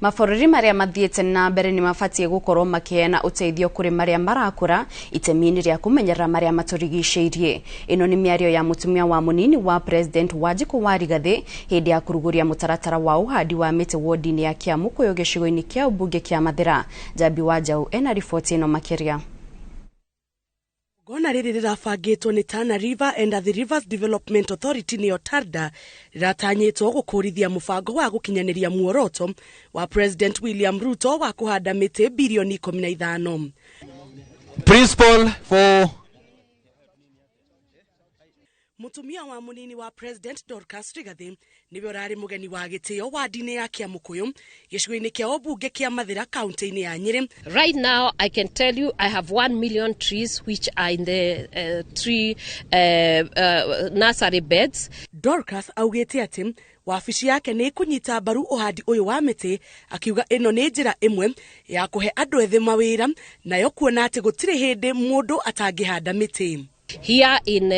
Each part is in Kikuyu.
Mabũrũri marĩa mathiĩte na mbere nĩ mabatiĩ gũkorwo makĩheana ũteithio kũrĩ marĩa marakũra itemi-inĩ rĩa kũmenyerera marĩa matũrigicĩirie. Ĩno nĩ mĩario ya mũtumia wa mũnini wa President Wanjikũ wa Rigathĩ hĩndĩ ya kũrugũria mũtaratara wa ũhandi wa mĩtĩ wodi-inĩ ya Kĩamũkũyũ gĩcigo-inĩ kĩa ũmbunge kĩa Mathĩra. Njambi wa Njaũ ena riboti ĩno makĩria. Igongona rĩrĩ rĩrabangĩtwo nĩ Tana River and Athi Rivers Development Authority nĩyo TARDA, rĩratanyĩtwo gũkũrithia mũbango wa gũkinyanĩria muoroto wa President William Ruto wa kũhanda mĩtĩ birioni 15. Principal for Mũtumia wa mũnini wa President Dorcas Rigathi nĩwe ũrarĩ mũgeni wa gĩtĩo wadi-inĩ ya Kĩamũkũyũ gĩcigo-inĩ kĩa ũmbunge kĩa Mathĩra kaunti-inĩ ya Nyĩrĩ. Right now, I can tell you I have 1 million trees which are in the tree nursery beds. Dorcas augĩte atĩ wabici yake nĩ ĩkũnyita mbaru ũhandi ũyũ wa mĩtĩ, akiuga ĩno nĩ njĩra ĩmwe ya kũhe andũ ethĩ mawĩra, nayo kuona atĩ gũtirĩ hĩndĩ mũndũ atangĩhanda mĩtĩ. Here in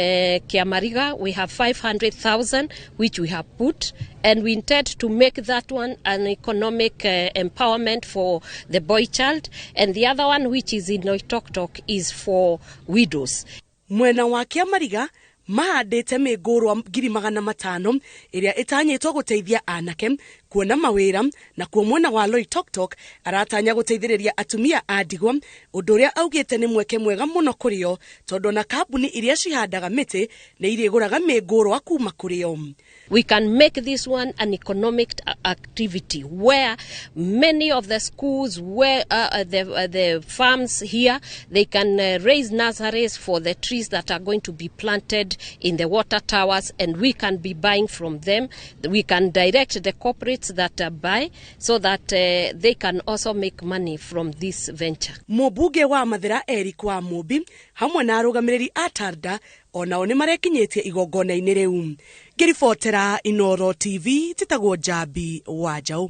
Kiamariga, we have 500,000 which we have put, and we intend to make that one an economic empowerment for the boy child, and the other one, which is in Loitoktok, is for widows. Mwena wa Kĩamariga mahandĩte mĩngũrwa 500,000 ĩrĩa ĩtanyĩtwo gũteithia anake kuona mawĩra, nakuo mwena wa Loitoktok aratanya gũteithĩrĩria atumia a ndigwa, ũndũ ũrĩa augĩte nĩ mweke mwega mũno kũrĩ o tondũ ona kambuni iria cihandaga mĩtĩ nĩ irĩgũraga mĩngũrwa kuma kũrĩ o. We can make this one an economic activity where many of the schools, where the farms here, they can raise nurseries for the trees that are going to be planted in the water towers, and we can be buying from them. We can direct the corporates that buy so that they can also make money from this venture. Mũmbunge wa Mathĩra Eric wa Mũmbi hamwe na arũgamĩrĩri a Tarda onao nĩ marekinyĩtie igongona-inĩ rĩu. Ngĩribotera Inoro TV, njĩtagwo Njambi wa Njaũ.